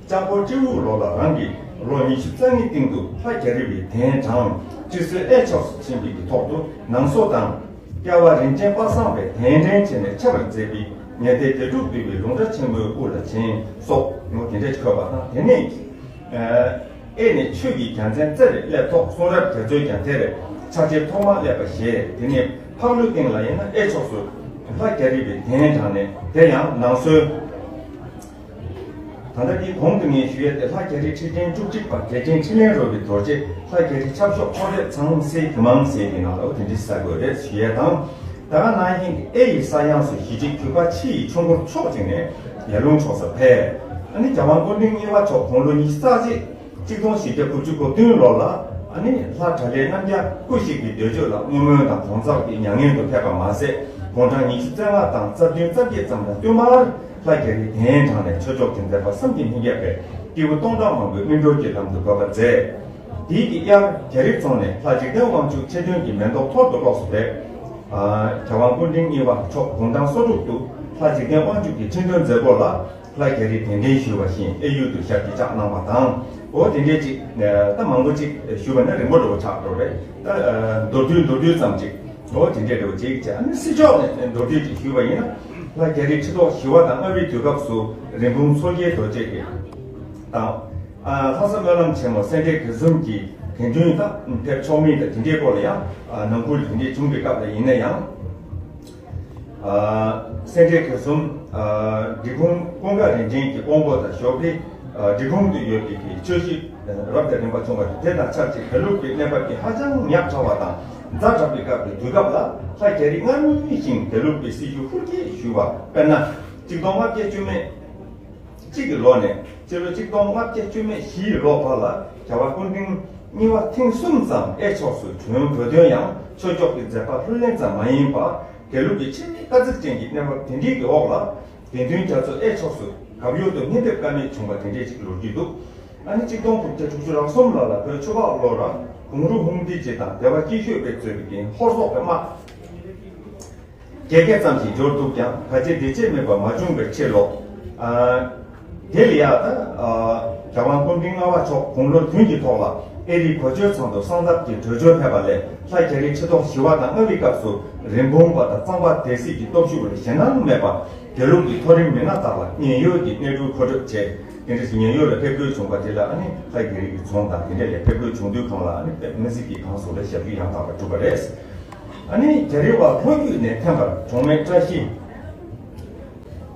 ལྕགས་ཕོ་སྤྲེའུ་ལོ་ལ་རང་གི་ལོ་ཉི་ཤུ་རྩ་གཉིས་སྟེང་དུ་ལྷ་རྒྱ་རི་བའི་གདན་དྲངས། སྤྱི་སྲོལ་ཨེ་ཕྱོགས་སུ་ཕྱིན་པའི་གི་ཐོག་ཏུ་ནང་སོ་དང་། སྐྱ་བ་རིན་ཆེན་དཔལ་བཟང་པས་གདན་འདྲེན་བྱས་ནས་ཆེ་བར་མཛད་པའི་ཉེ་སྡེ་དེ་དྲུག་འདུས་པའི་ལུང་དྲ་ཆེན་མོའི་དབུ་ལ་ཕྱིན་སོགས་ངོ་དེ་འདྲས་འཁོད་པ་དང་། དེ་ནས་ཨེ་ནས་ཆོས་ཀྱི་རྒྱལ་མཚན་རྩེ་རུ་སླེབས་ཐོག་གསུང་རབ་རྒྱ་མཚོས་ཀྱང་དེར་ཕྱག་ཕྱིར་ཐོག་མར་སླེབས་པ་བཞེས། དེ་ནས་ཕག་ལུ་སྟེང་ལ་ཡིན་ན་ཨེ་ཕྱོགས་སུ་ལྷ་རྒྱ་རི་བའི་གདན་དྲངས་ནས་དེ་ཡང་ནང་སོའི། ད་ལྟ་འདིའི་གོང་དུ་ངས་ཞུ་ཡས་དེ་ལྷ་རྒྱ་རི་ཁྲི་ཆེན་བཅུ་གཅིག་པ་རྒྱལ་ཆེན་ཕྲིན་ལས་རོལ་པའི་རྡོ་རྗེ་ལྷ་རྒྱ་རི་ཆབ་ཤོག་ཕོ་བྲེ་ཚང་སེ་གི་མང་སེ་གི་ནང་ལ་འོ་དེ་འདྲི་ས་དགོས་རེད་ཞུ་ཡས་དང་། ད་ག་ནང་བཞིན་གྱི་ཨེ་ཡི་ས་ཡངས་སུ་གཞིས་བྱེས་གུས་པ་ཕྱི་ཡི་ཆུ་འགོར་ཕྱོགས་གཅིག་ནས་ཡར་ལུང་ཕྱོགས་སུ་ཕེབས། ཨ་ནི་རྒྱལ་དབང་སྐུ་ཕྲེང་གཉིས་པ་མཆོག་དགུང་ལོ་ཉི་ཤུ་རྩ་གཅིག་གཅིག་སྟོང་བཞི་བརྒྱ་དགུ་བཅུ་གོ་བདུན་ལོ་ལ་ཨ་ནི་ལྷ་དགྲ་ལྷའི་རྣམ་རྒྱལ་སྐུ་གཤེགས་པའི་འདོད་འཇོ་ལ་བསྔོ་སྨོན་དང་དགོངས་ཚགས་ཀྱི་མྱ་ངན་དུ་ཕེབས་པ་མ་ཟད། དགུང་གྲངས་ཉི་ཤུ་རྩ་ལྔ་དང་རྩ་བདུན་རྩ་བརྒྱད་ཙམ་ལ་བསྟུད་མར་ལྷ་རྒྱ་རིའི་གདན་དྲངས་ནས་ཆོས་ཕྱོགས་ཀྱི་མཛད་པ་བསམ་གྱིས་མི་ཁྱབ་པའི་སྐྱེས་བུ་སྟོང་ཕྲག་མང་པོའི་སྨིན་གྲོལ་གྱི་ལམ་དུ་འགོད་པ་མཛད། དེའི་གི་དབྱར་རྒྱ་རི་རྫོང་ནས་ལྷ་འཇིག་རྟེན་དབང་ཕྱུག་ཆེ་འདོན་གྱི་མེ་ཏོག་ཐོར་དུ་ལོགས་སུ་ཕེབས། རྒྱལ་དབང་སྐུ་ཕྲེང་གཉིས་པ་མཆོག་དགུང་གྲངས་སོ་དྲུག་ཏུ་ལྷ་འཇིག་རྟེན་དབང་ཕྱུག་གི་ཁྲི་འདོན་མཛད་སྒོ་ལ་ལྷ་རྒྱ་རིའི་གདན་འདྲེན་ཞུས་པ་བཞིན་ཨེ་ཡུལ་དུ་ཞབས་ཀྱིས་བཅགས་གནང་བ་དང་། འོ་དེ་འདྲས་ཅིག་ད་མང་པོ་ཅིག་ཞུས་པ་ན་རིང་པོ་འགྲོ་བ་ཆགས་འགྲོ་རེད། ད་མདོར་བསྡུས་མདོར་བསྡུས་ཙམ་ཅིག་འོ་དེ་འདྲས་འགྲོ་བ་ཅིག་བྱས། ཨ་ནི་སྲིད་ཕྱོགས་ནས་མདོར་བསྡུས་ཅིག་ཞུས་པ་ཡིན་ན། ལྷ་རྒྱ་རི་ཁྲི་ཐོག་བཞི་པ་དང་ལྔ་པའི་དུས་སྐབས་སུ་རིན་སྤུངས་མཚོ་རྒྱལ་རྡོ་རྗེ་གིས་དང་། ལྷ་ས་སྨོན་ལམ་ཆེན་མོ་སེ་འབྲས་དགེ་གསུམ་གྱི་དགེ་འདུན་དང་ཕེབས་ཆོག་མིན་དང་དེ་འདྲའི་སྐོར་ལ་ཡང་ནང་ཁུལ་དེ་འདྲའི་བྱུང་བའི་སྐབས་ལ་ཡིན་ན་ཡང་། སེ་འབྲས་དགེ་གསུམ། འབྲི་གུང་ཀུན་དགའ་རིན་ཆེན་གྱི་དཔོན་པོ་དང་ཞོགས་ཀྱི། འབྲི་གུང་དུ་ཡོད་པའི་གི་ཆོས་གཞིས་རབ་དང་རིམ་པ་བྱུང་བ་དེ་དང་ཆབས་ཅིག་དགེ་ལུགས་ཀྱི་གནས་བབ་ཀྱི་ཧ་ཅང་ཉག་ཕྲ་བ་དང་ཛ་དྲག་པའི་སྐབས་ཀྱི་དུས་སྐབས་ལ་ལྷ་རྒྱ་རི་སྔར་མུས་བཞིན་དགེ་ལུགས་ཀྱི་སྲི་ཞུ་ཧུར་སྐྱེད་ཞུ་བ། དཔེར་ན། གཅིག་སྟོང་ལྔ་བརྒྱ་བཅུ་མེད་གཅིག་གི་ལོ་ནས་སྤྱི་ལོ་གཅིག་སྟོང་ལྔ་བརྒྱ་བཅུ་མེད་བཞིའི་ལོ་བར་ལ་རྒྱལ་བ་སྐུ་ཕྲེང་གཉིས་པ་ཐེངས་གསུམ་ཙམ་ཨེ་ཕྱོགས་སུ་བྱོན་དགོས་དོན་ཡང་ཆོས་ཕྱོགས་ཀྱི་མཛད་པ་ལྷུར་ལེན་ཙམ་མ་ཡིན་པར་དགེ་ལུགས་ཀྱི་ཆེས་དཀའ་ཚེགས་ཅན་གྱི་གནས་བབ་དེ་འདྲའི་གི་འོག་ལ་དགེ་འདུན་རྒྱ་མཚོ་ཨེ་ཕྱོགས་སུ་གབ་ཡུལ་དུ་སྙན་འདེབས་ཀ་མེད་བྱུང་བ་དེ་འདྲའི་ཅིག་ལོ་རྒྱུས་འདུག་ཨ་ནི་གཅིག་སྟོང་དགུ་བརྒྱ་དྲུག་ཅུ་རེ་གསུམ་ལོ་ལ་བོད་ཆུ་བག་ལོ་ར་གུང་རུ་ཧུང་ཏི་ཇི་དང་སྡེ་པ་སྐྱིད་ཤོད་པས་གཙོས་པའི་རྒན་ཧོར་སོག་པའི་དམག་བརྒྱད་བརྒྱ་ཙམ་ཞིག་འབྱོར་འདུག་ཀྱང་ག་ཅི་དེ་ཆེས་མེད་པ་མ་བྱུང་བའི་ཕྱིར་ལོ། དེ་ལ་ཡང་ད། རྒྱལ་དབང་སྐུ་ཕྲེང་ལྔ་པ་མཆོག་དགུང་ལོ་བདུན་གྱི་ཐོག་ལ་ཨེ་རིའི་གོ་ཆོད་ཚང་དུ་གསང་སྟབས་ཀྱི་བྲོས་བྱོལ་ཕེབས་པ་ལས་ལྷ་རྒྱ་རི་ཁྲི་ཐོག་བཞི་པ་དང་ལྔ་པའི་སྐབས་སུ་རིན་སྤུངས་པ་དང་གཙང་པ་སྡེ་སྲིད་ཀྱི་སྟོབས་ཤུགས་ལ་ཞེད་སྣང་མེད་པར་དགེ་ལུགས་ཀྱི་མཐོ་རིམ་མི་སྣ་དག་ལ་མཉན་ཡོད་ཀྱི་གནས་འགྲུལ་མཁོ་སྤྲོད་བྱས། དེ་འདྲ་ཞིག་མཉན་ཡོད་ལ་ཕེབས་དགོས་བྱུང་བ་དེ་ལ་ཨ་ནི་ལྷ་རྒྱ་རི་གི་རྫོང་དང་དེ་འདྲ་ལ་ཕེབས་དགོས་བྱུང་དུས་གང་ལ་ཨ་ནི་དཔེ་མི་སྲིད་ཀྱི་གང་སོགས་ལ་ཞབས་ཞུ་ཡང་དག་པར་བསྒྲུབས་པ་རེད། ཨ་ནི་རྒྱ་རི་བ་ལྷོ་རྒྱུད་ནས་ཐོན་པར་གྲོང་མི་བཀྲ་ཤིས།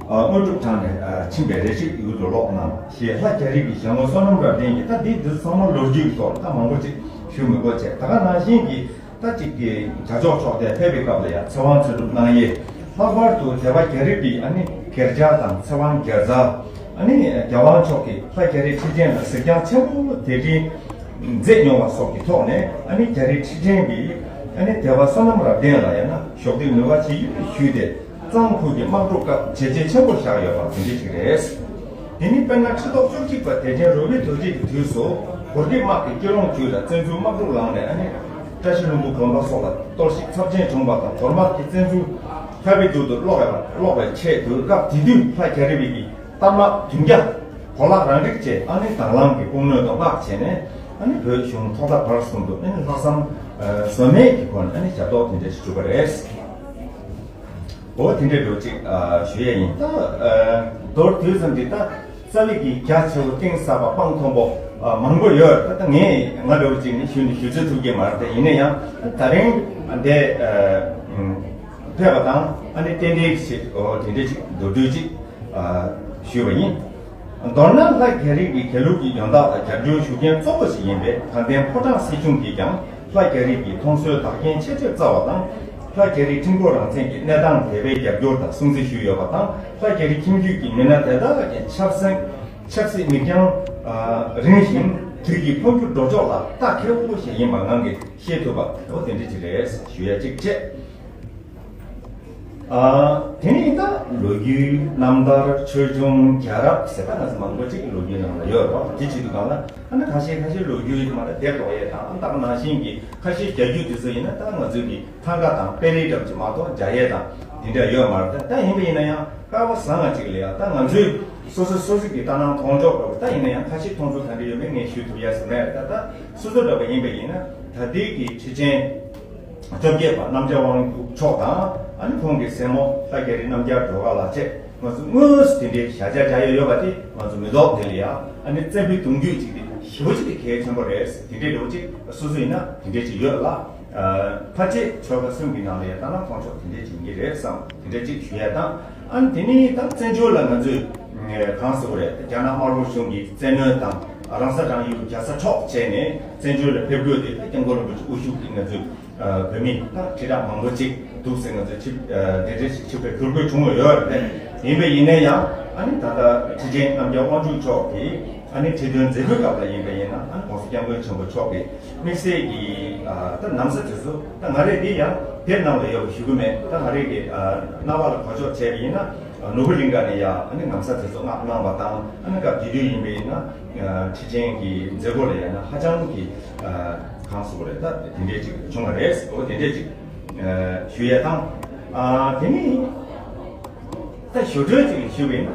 དངོས་གྲུབ་དྲངས་ནས་ཕྱིན་པའི་རེ་ཞིག་ཡུལ་དུ་ལོག་གནང་ཞེས་ལྷ་རྒྱ་རི་གི་ཞལ་ངོ་བསོད་ནམས་རབ་བརྟན་གྱིས། ད་འདི་འདི་ཚང་མ་ལོ་རྒྱུས་ཀྱི་ཐོག་ལ་ད་མང་པོ་ཅིག་ཞུ་མི་དགོས་བྱས། ད་ག་ནང་བཞིན་གྱི་ད་ཅིག་གི་བྱ་ཕྱོགས་ཕྱོགས་དེར་ཕེབས་པའི་སྐབས་ལ་ཡང་ཚེ་དབང་ཚེ་སྒྲུབ་གནང་ཡས། ལྷག་པར་དུ་སྡེ་པ་རྒྱ་རི་པའི་ཨ་ནི་སྒེར་བྱ་དང་ཚེ་དབང་སྒེར་རྩ། ཨ་ནི་རྒྱལ་དབང་མཆོག་གིས་ལྷ་རྒྱ་རི་ཁྲི་ཆེན་ལ་གཟིགས་རྒྱང་ཆེན་པོ་དེ་འདྲའི་མཛད་མྱོང་བ་སོགས་ཀྱི་ཐོག་ནས་ཨ་ནི་རྒྱ་རི་ཁྲི་ཆེན་གྱིས་ཨ་ནི་སྡེ་པ་བསོད་ནམས་རབ་བརྟན་ལ་ཡང་ན་ཞོགས་ཏེ་ནུས་པ་ཇི་ཡོད་ཞུས་ཏེ། གཙང་ཁུལ་གྱི་དམག་འཁྲུག་སྐབས་བྱས་རྗེས་ཆེན་པོ་བཞག་ཡོད་པ་དེ་འདྲ་ཞིག་རེད། དེ་ནི་དཔེར་ན་ཁྲི་ཐོག་བཅུ་གཅིག་པ་དད་ཅན་རོ་བི་རྡོ་རྗེ་གི་དུས་སུ་གོར་གི་དམག་གི་སྐྱིད་ལོང་བརྒྱུད་ལ་བཙན་འཛུལ་དམག་འཁྲུག་ལངས་ནས་ཨ་ནི་ བཀྲ་ཤིས་ལྷུན་པོ་དགོན་པ་སོགས་ལ་གཏོར་བཤིག་ཚབས་ཆེན་བྱུང་བ་དང་། དོར་དམག་གིས་བཙན་འཛུལ་ཁྱབ་སྤེལ་དུ་སློག་པའི་སློག་པའི་ཆེད་དུ། སྐབས་དེ་དུས་ལྷ་རྒྱ་རི་བའི་གི་གཏམ་ལག་བདུན་བརྒྱ་གོ་ལག་རང་འགྲིག་བཅས། ཨ་ནི་དྭང་བླངས་ཀྱི་དཔུང་སྣོན་དང་དམག་བྱས་ནས། ཨ་ནི་བོད་གཞུང་ཐོག་མཐའ་བར་གསུམ་དུ། ཨ་ནི་ལྷག་བསམ་ཟོལ་མེད་ཀྱི་སྒོ་ནས། ཨ་ནི་ཞབས་ཏོག་དེ་འདྲ་ཞིག་བསྒྲུབས་པ་རེད། འོ་དེ་འདྲའི་འགྲོ་ཅིག་ཨ་ཞུ་ཡས་ཡིན། ད་ཨ་མདོར་བསྡུས་ཙམ་གྱིས། ད་རྩ་བའི་གི་རྒྱ་ཆེ་བོ་གཏིང་ཟབ་པ་སྤང་མཐོན་པོ་ཨ་མང་པོ་ཡོད། ད་ད་ངས་ང་འདྲ་བོ་ཅིག་ནི་ཞུ་ནི་ཞུ་ཚོད་ཐུབ་ཀྱི་མ་རེད། ད་ཡིན་ན་ཡང་ད་རིང་འདི་ཨ་ཕེབས་པ་དང་། ཨ་ནི་ཏན་ཏན་གྱི་ཆེད། འོ་དེ་འདྲའི་ཅིག་མདོར་བསྡུས་ཅིག་ཨ་ཞུས་པ་ཡིན། མདོར་ན་ལྷ་རྒྱ་རི་གི་དགེ་ལུགས་ཀྱི་ཡོན་བདག་དང་རྒྱབ་སྐྱོར་ཞུ་མཁན་གཙོ་བོ་ཞིག་ཡིན་པའི་དགའ་ལྡན་ཕོ་བྲང་སྲིད་གཞུང་གིས་ཀྱང་ལྷ་རྒྱ་རི་གི་མཐོང་གསོལ་དག་རྐྱེན་ཆེ་གྲས་སྩལ་བ་དང་། ལྷ་རྒྱ་རི་ཁྲིམས་ཁང་རང་བཙན་གྱི་གནས་སྟངས་དེ་བས་རྒྱབ་སྐྱོར་དང་སྲུང་བརྩི་ཞུས་ཡོད་པ་དང་། ལྷ་རྒྱ་རི་ཁྱིམ་རྒྱུད་ཀྱི་མི་སྣ་དེ་དག་གི་ཆབ་སྲིད་ཆབ་སྲིད་མིག་རྒྱང་ཨ་རིང་ཞིང་དུས་ཀྱི་འཕོ་འགྱུར་འགྲོ་ཕྱོགས་ལ་རྟ་ཁེ་པོ་ཞིག་ཡིན་པ་ངང་གིས་ཤེས་ཐུབ་པ། འོ་དེ་འདྲ་ཅིག་རེད་ཞུ་ཡ་གཅིག་བྱས། ཨ་དེ་ནས་ད་ལོ་རྒྱུས་རྣམ་ཐར་ཆོས་འབྱུང་རྒྱལ་རབས་ཟེར། ད་ང་ཚོ་མང་པོ་ཅིག་ལོ་རྒྱུས་ནང་ལ་ཡོད་རེད་པ། དེ་བྱེད་དུས་སྒང་ལ་ཨ་ནི་ཁ་ཤས་ཁ་ཤས་ལོ་རྒྱུས་དེ་མ་ད་དེབ་ཀློག་ཡས་དང་། ཨ་ད་ག་ནང་བཞིན་གྱི་ཁ་ཤས་རྒྱ་རྒྱུད་དེ་ཚོ་ཡིན་ན། ད་ང་ཚོའི་གི་ཐང་ག་དང་དཔེ་རིས་འདྲ་པོ་ཅིག་མ་གཏོགས་མཇལ་ཡས་དང་དེ་འདྲ་ཡོད་མ་རེད། ད་ད་ཡིན་པ་ཡིན་ན་ཡང་སྐལ་བ་བཟང་ང་ཅིག་ལ་ཡ། ད་ང་ཚོས་སོ་སོ་སོ་སོ་གི་ལྟ་སྣང་མཐོང་ཕྱོགས་འདྲ་པོ། ད་ཡིན་ན་ཡང་ཁ་ཤས་མཐོང་ཚུལ་ག་འདྲ་ཡོད་མེད་ངས་ཞུ་ཐུབ་ཡ་ཟེར་མེད། ད་ད་སོ་སོ་འདྲ་པོ་ཡིན་པ་ཡིན་ན། ད་ལྟའི་གི་ཁྲི་ཆེན་བཅོ་བརྒྱད་པ་རྣམ་རྒྱལ་དབང་ཕྱུག་མཆོག་དང་། ཨ་ནི་ཁོང་གི་སྲས་མོ་ལྷ་རྒྱ་རི་རྣམ་རྒྱལ་སྒྲོལ་དཀར་ལགས་བཅས། ང་ཚོ་དངོས་སུ་དེ་འདྲའི་ཞལ་མཇལ་བྱ་ཡ་ཡོད་པ་དེ་ང་ཚོ་མི་ཐོག་དེ་ལ་ཡ། ཨ་ནི་བཙན་པོའི་གདུང་རྒྱུད་ཅིག་དེ་ཞེ་པོ་ཅིག་དེ་གལ་ཆེན་པོ་རེད། དེ་འདྲའི་འདྲ་པོ་ཅིག་སོ་སོ་ཡིན་ན་དེ་འདྲའི་ཅིག་ཡོད་ལ། ཨ་ཕལ་ཆེར་ཆོལ་ཁ་གསུམ་གྱི་ནང་ལ་ཡ་ལྟ་ན་མཐོང་ཕྱོགས་དེ་འདྲའི་ཅིག་ཡིན་གྱི་རེད་བསམ། དེ་འདྲའི་ཅིག་ཞུ་ཡ་དང་། ཨ་ནི་དེ་ནས་ད་བཙན་བྱོལ་ལ་ང་ཚོས་གང་ཟེར་དགོས་རེད། རྒྱ་ནག་དམར་པོ་གཞུང་གིས་བཙན་གནོན་དང་རང་ས་རང་ཡུལ་རྒྱལ་ས་འཕྲོག་བྱས་ནས་བཙན་བྱོལ་ལ་ཕེབས་དགོས་དེ། ད་སྐྱབས་མགོན་རིན་པོ་ཆེ་དབུ་བཞུགས་ཀྱིས་ང་ཚོས་ཨ་བོད་མི་ད་ཁྲི་ཕྲག་མང་པོ་ཅིག་འདུག་ཟེར། ང་ཚོས་ཆིབས་ཨ་དེ་འདྲ་ཞིག་ཆིབས་ཕེབས་ཐུབ་དགོས་བྱུང་བ་ཡོད་རེད། ཡིན་པ་ཡིན་ན་ཡང་ཨ་ནི་ད་ལྟ་ཁྲི་ཆེན་རྣམ་རྒྱལ་དབང་ཕྱུག་མཆོག་གིས་ཨ་ནི་ཁྲི་སྟོན་མཛད་སྒོའི་སྐབས་ལ་ཡིན་པ་ཡིན་ན། ཨ་ནི་༸གོང་ས་༸སྐྱབས་མགོན་ཆེན་པོ་མཆོག་གིས་དམིགས་བསལ་གྱི་ཨ་ད་ན་བཟའ་དེ་ཚོ། ད་ང་རས་འདི་ཡང་དེབ་ནང་ལ་ཡོད་པ་ཞུ་གི་མེད། ད་ང་རས་ཀྱི་ཨ་རྣ་བ་ལ་གོ་ཆོད་བྱས་པ་ཡིན་ན། ཨ་ནོར་བུ་གླིང་ག་ནས་ཡ་ཨ་ནི་ན་བཟའ་དེ་ཚོ་མངགས་གནང་བ་དང་། ཨ་ནི་སྐབས་དེ་དུས་ཡིན་པ་ཡིན་ན་ཨ་ཁྲི་ཆེན་གྱི་མཛད་སྒོ་ལ་ཡ་ན་ཧ་ཅང་གི་ཨ་གང་ཟེར་དགོས་རེད། ད་དེ་འདྲས་ཅིག་བྱུང་བ་རེད། འོ་དེ་འདྲས་ཅིག་ཨ་ཞུ་ཡས་དང་། ཨ་དེ་ནི་ད་ཞུ་སྒྲོས་ཅིག་ཞུ་བ་ཡིན་ན།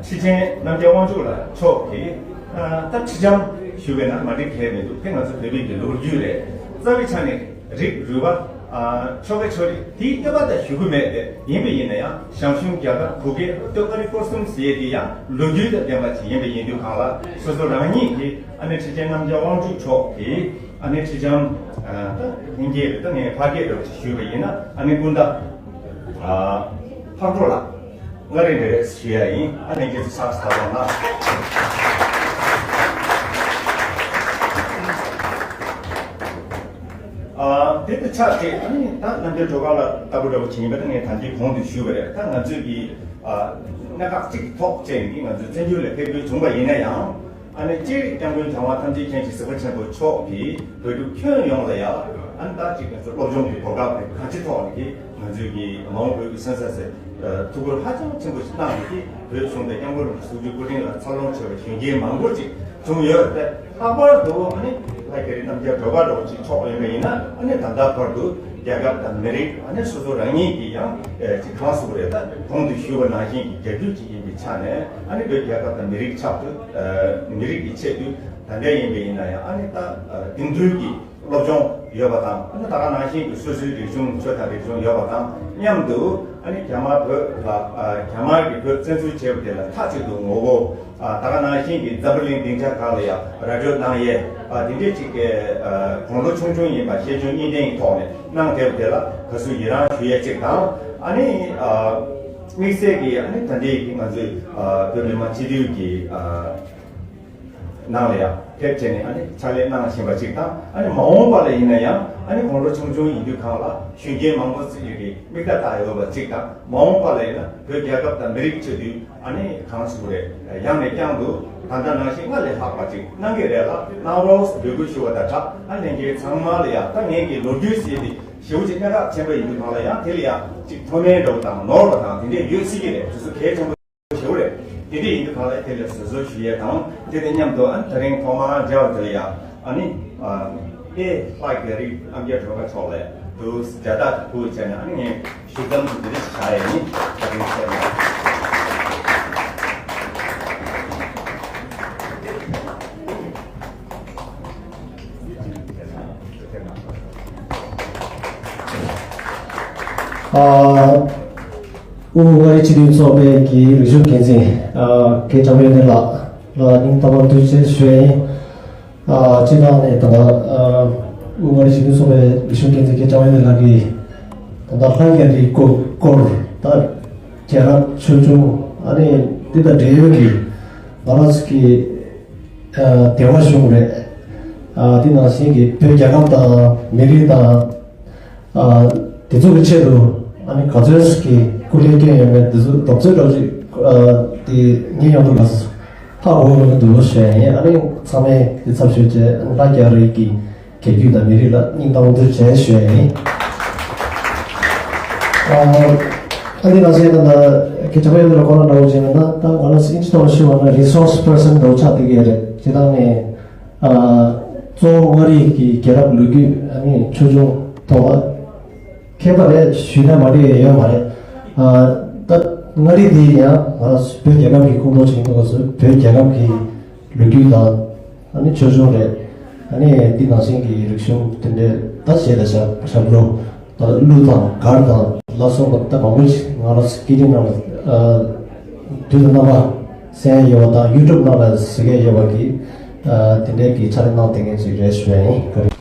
ཁྲི་ཆེན་རྣམ་རྒྱལ་དབང་ཕྱུག་ལགས་མཆོག་གིས་ཨ་ད་ཁྲི་ལྕམ་ཞུ་བས་ན་མ་འགྲིག་གལ་མི་འདུག་དེ་ང་ཚོ་བོད་པའི་གི་ལོ་རྒྱུས་རེད། རྩ་བའི་ཆ་ནས་རིགས་རུས་པ་ཨ་ཆོ་ག་ཆོས་རིག་དེའི་སྐད་པ་ད་ཞུ་གི་མེད་དེ། ཡིན་པ་ཡིན་ན་ཡང་ཞང་ཞུང་རྒྱ་གར་གུ་གེ་སྟོད་ཀ་རི་སྐོར་གསུམ་ཟེར་ཡས་དེ་ཡང་ལོ་རྒྱུས་དང་ལྡན་པ་ཅིག་ཡིན་པ་ཡིན་དུས་སྒང་ལ། སོ་སོ་རང་ཉིད་ཀྱིས་ཨ་ནི་ཁྲི་ཆེན་རྣམ་རྒྱལ་དབང་ཕྱུག་མཆོག་གིས་ཨ་ནི་ཁྲི་ལྕམ་ཨ་ད་ལྷན་རྒྱས་རེད། ད་ངས་ཕ་སྐད་འདྲ་བོ་ཅིག་ཞུས་པ་ཡིན་ན། ཨ་ནི་སྐུ་ཟླ་ཨ་ཕག་གྲོ་ལགས། ང་རེ་འདྲ་རེད་ཞུ་ཡ་ཡིན། ཨ་ནི་ཁྱེད་ཚོ་ཕྱག་འཚལ་རོགས་གནང་། ཨ་དེ་དུ་ཆགས་ཏེ། ཨ་ནི་ད་རྣམ་རྒྱལ་སྒྲོལ་དཀར་ལགས་ལྟ་བུ་འདྲ་བོ་ཅིག་ཡིན་པ་ད་ངས་ད་ལྟའི་གོང་དུ་ཞུས་པ་རེད། ད་ང་ཚོས་ཀྱི་ཨ་གནད་འགག་གཅིག་གི་ཐོག་བཅད་ནས་ང་ཚོས་བཙན་བྱོལ་ལ་ཕེབས་དགོས་བྱུང་བ་ཡིན་ན་ཡང་། ཨ་ནི་སྤྱིར་སྐྱབས་མགོན་བྱང་བ་ཐམས་ཅད་མཁྱེན་ཅིང་གཟིགས་པ་ཆེན་པོ་མཆོག་གིས་བོད་ཕྲུག་ཁྱོན་ཡོངས་ལ་ཡ། ཨ་ནི་ད་ཅིག་ང་ཚོ་སློབ་སྦྱོང་གི་གོ་སྐབས་དེ་གང་ཅིའི་ཐོག་ནས་ཀྱི་ང་ཚོས་ཀྱི་མ་འོངས་བོད་ཀྱི་སོན་རྩ་ཟེར་ཐུགས་ཁུར་ཧ་ཅང་ཆེན་པོ་ཞིག་གནང་ནས་ཀྱི་བོད་གཞུང་དང་སྐྱབས་མགོན་རིན་པོ་ཆེ་གཟུགས་བརྙན་སྐུ་ཕྲེང་ལ་འཚར་ལོངས་བྱས་པའི་གཞོན་སྐྱེས་མང་པོ་ཅིག་བྱུང་ཡོད་རེད། ལྷག་པར་དུ་ཨ་ནི་ལྷ་རྒྱ་རི་རྣམ་རྒྱལ་སྒྲོལ་དཀར་འདྲ་བོ་ཅིག་མཆོག་ཡིན་པ་ཡིན་ན། ཨ་ནི་ད་ལྟ་བར་དུ་རྒྱལ་ཁབ་དང་མི་རིགས། ཨ་ནི་སོ་སོ་རང་ཉིད་ཀྱི་ཡང་ཅིག་གང་ཟེར་དགོས་རེད། ད་གོང་དུ་ཞུས་པ་ནང་བཞིན་གྱི་རྒྱལ་རྒྱུད་ཅིག་ཡིན་པའི་ཆ་ནས། ཨ་ནི་བོད་རྒྱལ་ཁབ་དང་མི་རིགས་ཆགས་དུས་མི་རིགས་ཀྱི་ཆེད་དུ་ད་ལྟ་ཡིན་པ་ཡིན་ན་ཡང་། ཨ་ནི་ད་དེང་དུས་ཀྱི་སློབ་སྦྱོང་ཡོད་པ་དང་། ཨ་ནི་ད་ག་ནང་བཞིན་གྱི་སོ་སོའི་རིག་གཞུང་ཆོས་དང་རིག་གཞུང་ཡོད་པ་དང་མཉམ་དུ། ཨ་ནི་རྒྱ་དམར་བོད་ལ་ཨ་རྒྱ་དམར་གྱིས་བོད་བཙན་འཛུལ་བྱས་པ་དེ་ལ་མཐའ་གཅིག་ཏུ་ངོ་རྒོལ། ཨ་ད་ག་ནང་བཞིན་གྱི་འཛམ་བུ་གླིང་སྡིངས་ཆ་ཁག་ལ་ཡང་ར་ཌིའོ་གནང་ཡས། ཨ་དེ་འདྲས་ཅིག་གི་ཨ་དགུང་ལོ་ཆུང་ཆུང་ཡིན་པ་ཤེས་འཇོན་གཉིས་ལྡན་གྱི་ཐོག་ནས་གནང་བསྡད་པ་དེ་ལ་དགའ་བསུ་ཡི་རངས་ཞུ་ཡས་གཅིག་དང་། ཨ་ནི་ཨ་དམིགས་བསལ་གྱི་ཨ་ནི་ད་ལྟའི་གི་ང་ཚོའི་ཨ་བོད་མི་མང་སྤྱི་འཐུས་ཀྱི་ཨ་ནང་ལ་ཡང་ཕེབས་བྱས་ནས་ཨ་ནི་ཕྱག་ལས་གནང་བཞིན་པ་གཅིག་དང་། ཨ་ནི་མ་འོངས་པ་ལ་ཡིན་ན་ཡང་ཨ་ནི་དགུང་ལོ་ཆུང་ཆུང་ཡིན་དུས་སྒང་ལ་གཞོན་སྐྱེས་མང་པོ་ཅིག་གིས་མིག་ལྟ་བལྟ་ཡོད་པ་གཅིག་དང་། མ་འོངས་པ་ལ་ཡིན་ན་བོད་རྒྱལ་ཁབ་དང་མི་རིགས་ཆེད་དུ་ཨ་ནི་གང་ཟེར་དགོས་རེད། ཡང་ནས་བསྐྱར་དུ་ད་ལྟ་ནང་བཞིན་སྔར་ལས་ལྷག་པ་ཅིག་གནང་གི་རེད་ལ། གནང་རོགས་འབོད་སྐུལ་ཞུ་བ་དང་སྦྲགས། ཨ་ནི་ལྷན་རྒྱས་ཚང་མ་ལ་ཡང་ད་ངེད་ཀྱི་ལོ་རྒྱུས་ཟེར་དེ་ཞེ་པོ་ཅིག་གནད་འགག་ཆེན་པོ་ཡིན་དུས་སྒང་ལ་ཡང་དེ་ལ་ཡང་ཅིག་མཐོ་དམན་འདྲ་བོ་དང་ནོར་བ་དང་དེ་འདྲས་ཡོད་སྲིད་ཀྱི་རེད། དེ་ཚོ་གལ་ཆེན་པོ་ཞེ་པོ་རེད། དེ་འདྲ་ཡིན་དུས་སྒང་ལ་དེ་ལ་གཟབ་གཟབ་ཞུ་ཡས་དང་། དེ་དང་མཉམ་དུ་ཨ་ནི་དེ་རིང་ཐོག་མར་མཇལ་བ་དེ་ལ་ཡང་ཨ་ནི་ཨ་ ཨེ་ལྷ་རྒྱ་རི་ཨམ་རྒྱ་སྒྲོལ་དཀར་མཆོག་ལས་དུ་མཇལ་དར་དུ་ཕུལ་བྱས་ནས་ཨ་ནི་ངས་ཞུ་མཚམས་འདི་རིགས་བྱ་ཡས་ཡིན། བཀའ་དྲིན་ཆེ། ཨ། དབུ་མངའ་རིས་སྤྱི་འཐུས་ཚོགས་པའི་གི་རིག་གཞུང་འགན་འཛིན་ཨ་རྒན་གྲགས་པ་ཡོན་ཏན་ལགས་ལ་སྙིང་ཐག་པ་ཐུགས་རྗེ་ཆེ་ཞུ་ཡ་ཡིན། ཨ། སྤྱི་བཏང་ནས་ད་ལྟ་ཨ་དབུ་མངའ་རིས་སྤྱི་འཐུས་ཚོགས་པའི་རིག་གཞུང་འགན་འཛིན་རྒན་གྲགས་པ་ཡོན་ཏན་ལགས་ཀྱིས་ད་ལྟ་ལྷ་རྒྱ་རིའི་སྐོར་སྐོར་ད་རྒྱལ་རབས་ཆོས་འབྱུང་ཨ་ནི་འདི་དང་འབྲེལ་ཡོད་ཀྱི་ང་རང་ཚོ་གི་ཨ་སྡེ་བ་གཞུང་རེད། ཨ་འདི་ནང་བཞིན་གྱི་བོད་རྒྱལ་ཁབ་དང་མི་རིགས་དང་ཨ་དེ་ཚོ་གི་ཆེད་དུ་ཨ་ནི་ག་ཚོད་ཀྱི་སྐུ་ལས་བསྐྱོན་ཡོད་མེད་དེ་ཚོ་རྡོག་རྩ་གཅིག་ཨ་དེ་ངས་ཡོང་དུ་ལ་ཧ་གོ་མི་འདུག་ལོ་ཞེས་ཡིན། ཨ་ནི་ཚང་མས་དེ་ཚབ་ཞུས་བྱས་ཨ་ནི་ལྷ་རྒྱ་རི་གི་རྒྱལ་རྒྱུད་དང་མི་རིགས་ལ་སྙིང་ཐག་པ་ཐུགས་རྗེ་ཆེ་ཞུ་ཡ་ཡིན། ཨ་ཨ་འདི་ནང་བཞིན་ད་ལྟ་རྒན་གྲགས་པ་ཡོན་ཏན་ལགས་ཁོ་རང་འདྲ་བོ་བྱས་ན་ད་ང་རང་ཚོ་ཨིན་ཇི་ཐོག་ལ་ཞུ་བ་ན་རི་སོར་སི་པར་སན་འདྲ་བོ་ཆགས་བསྡད་ཀྱི་ཡོད་རེད། སྤྱིར་བཏང་ནས་ཨ་གཙོ་བོ་མངའ་རིས་ཀྱི་རྒྱལ་རབས་ལོ་རྒྱུས་ཨ་ནི་ཆོས་འབྱུང་ཐོག་མཁས་པ་རེད་ཞུས་ན་མ་འགྲིག་ཡ་ཡོད་མ་རེད། ཨ་ད་མངའ་རིས་འདི་ཡང་ང་རང་བོད་རྒྱལ་ཁབ་ཀྱི་ཁོངས་གཏོགས་ཅིག་ཡིན་དུས་སྐབས་སུ་བོད་རྒྱལ་ཁབ་ཀྱི་ལོ་རྒྱུས་དང་ཨ་ནི་ཆོས་འབྱུང་རེད། ཨ་ནི་འདི་ནང་བཞིན་གྱི་རིག་གཞུང་དེ་འདྲའི་ད་གཞས་དང་ཞབས་ཞབས་བྲོ་ད་གླུ་དང་གར་དང་ལ་སོགས་པ་ད་མང་པོ་ཞིག་ང་རང་ཚོ་སྐད་འཕྲིན་ནང་ལ་ཨ་དུས་དང་རྣམ་པ་གསན་ཡ་ཡོད་པ་དང་ཡུ་ཊུབ་ནང་ལ་གཟིགས་ཡ་ཡོད་པ་གི་ཨ་དེ་འདྲའི་གི་ཕྱག་ལས་གནང་བསྡད་མཁན་ཅིག་རེད་ཞུ་ཡ་ཡིན། བཀའ་དྲིན།